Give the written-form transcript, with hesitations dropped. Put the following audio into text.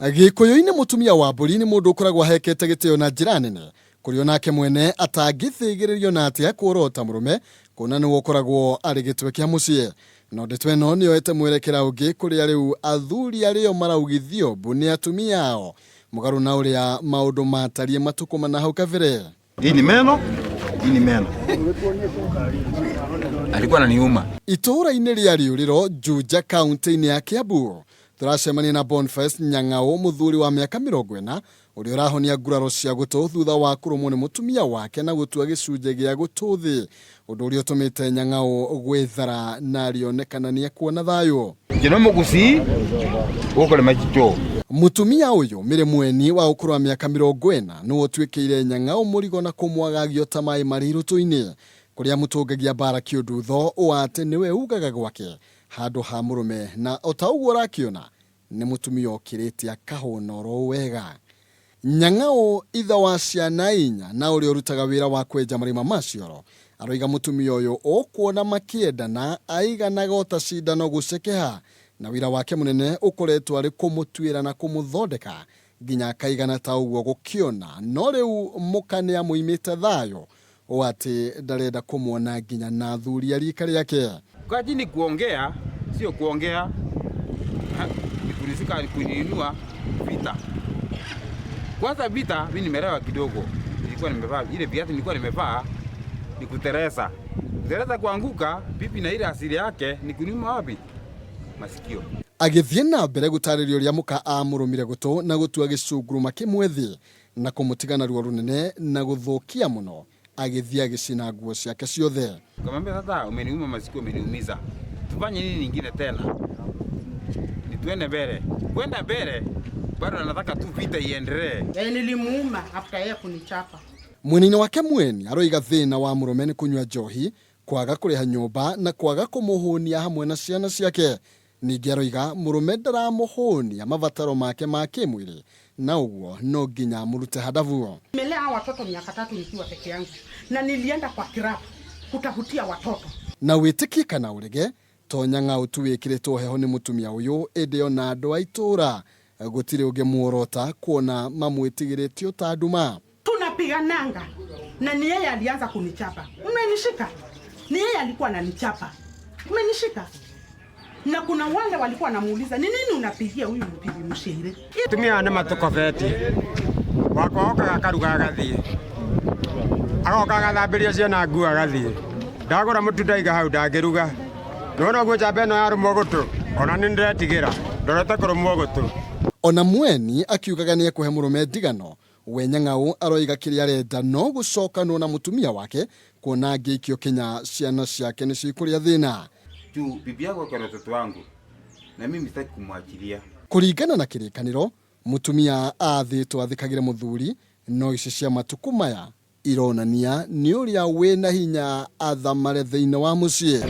Gĩkũyũ-inĩ mũtumia wa mbũri nĩ mũndũ ũkoragwo ahekete gĩtĩo na njĩra nene kũrĩ onake mwene atangĩthĩgĩrĩrio na atĩ akũrota mũrũme kuona nĩwe ũkoragwo arĩ gĩtwe kĩa mũciĩ. No ndeto ĩno nĩyoete mwerekera ũngĩ kũrĩa rĩu athuri arĩo maraugithio mbu nĩ atumia ao mũgarũ na ũrĩa maũndũ matariĩ matukũ mana hau kabere. Hii ni meno, hii ni meno. Alikuwa ananiuma. Itũũra-inĩ rĩa Rĩũrĩro, Juja, kaunti-inĩ ya Kiambu, tũracemania na Boniface Nyang'au, mũthuri wa mĩaka 40 ũrĩa ũrahonia nguraro cia gũtũ thutha wa kũrũmwo nĩ mũtumia wake na gũtua gĩcunjĩ gĩa gũtũ thĩ, ũndũ ũrĩa ũtũmĩte Nyang'au gwĩthara na arĩonekana nĩ ekuona thayũ. Kino mugusi ukolema chicho. Mũtumia ũyũ Mĩrĩ Mweni wa ũkũrũ wa mĩaka 40 nĩwe ũtuĩkĩire Nyang'au mũrigo na kũmwagagio ta maĩ marĩ irũtũ-inĩ kũrĩa mũtũngagia mbara kĩũndutho ũũ atĩ nĩwe ugaga gwake handũ ha mũrũme na o ta ũguo ũrakĩona nĩ mũtumia ũkĩrĩte akahũna oro wega. Nyang'au ithe wa ciana inya na ũrĩa ũrutaga wĩra wa kwenja marima ma cioro aroiga mũtumia ũyũ ũkuona makĩendana aiganaga o ta cindano gũcekeha na wĩra wake mũnene ũkoretwo arĩ kũmũtuĩra na kũmũthondeka nginya akaigana ta ũguo gũkĩona no rĩu mũka nĩ amũimĩte thayũ ũũ atĩ ndarenda kũmuona nginya na athuri a rika rĩake. Kukaa chini kuongea sio kuongea. Ha, ni kunishika ni kuniinua vita. Kwanza vita mimi nimelewa kidogo. Nilikuwa nimevaa ile viatu nilikuwa nimevaa ni kutereza. Kutereza kuanguka, bibi na ile asili yake ni kuniuma wapi? Masikio. Agĩthiĩ na mbere gũtarĩria ũrĩa mũka amũrũmire gũtũ na gũtua gĩcunguruma kĩmwe thĩ na kũmũtiga na ruo rũnene na gũthũkia mũno agĩthiĩ agĩcina nguo ciake ciothe. Nikamwambia sasa umeniuma masikio, umeniumiza. Tufanye nini nyingine tena? Ni tuende mbele. Kwenda mbele bado anataka tu vita iendelee. Nilimuuma after yeye kunichapa. Mwena-inĩ wake Mweni aroiga thĩna wa mũrũme nĩ kũnyua njohi, kwaga kũrĩha nyũmba na kwaga kũmũhũnia hamwe na ciana ciake. Ningĩ aroiga mũrũme ndaramũhũnia mabataro make ma kĩmwĩrĩ na ũguo no nginya amũrute handabu. Nimelea hawa watoto miaka 3 nikiwa peke yangu na nilienda kwa club kutafutia watoto. Na wĩtĩkie kana ũrege to Nyang'au tu wĩkĩrĩtwo heho nĩ mũtumia ũyũ ĩndĩ ona andũ a itũũra gũtirĩ ũngĩ muorota kuona mamwĩtigĩrĩte ta nduma. Tunapigananga na ni yeye alianza kunichapa. Umenishika? Ni yeye alikuwa ananichapa. Umenishika? Na kuna wale walikuwa wanamuuliza ni nini unapigia huyu mpibi mshairi? Tumia nĩ matũkobetie wakwa okaga akaruga agathiĩ agoka agathambĩria ciana nguo agathiĩ ndagũra mũtu ndaiga hau ndangĩruga nĩwona ũguo njamba ĩno yarũmwo gũtũ ona nĩ ndĩretigĩra ndorete kũrũmwo gũtũ. Ona Mweni akiugaga nĩ ekũhe mũrũme ndigano we Nyang'au aroiga kĩrĩa arenda no gũcokanwo na mũtumia wake kuona angĩikio Kenya ciana ciake nĩcio ikũrĩa thĩna. Juu bibi yako ako na watoto wangu na mimi sitaki kumwachilia. Kũringana na kĩrĩkanĩro mũtumia athĩtwo athĩkagĩre mũthuri no ici cia matukũ maya ironania nĩ ũrĩa wĩna hinya athamare thĩinĩ wa mũciĩ.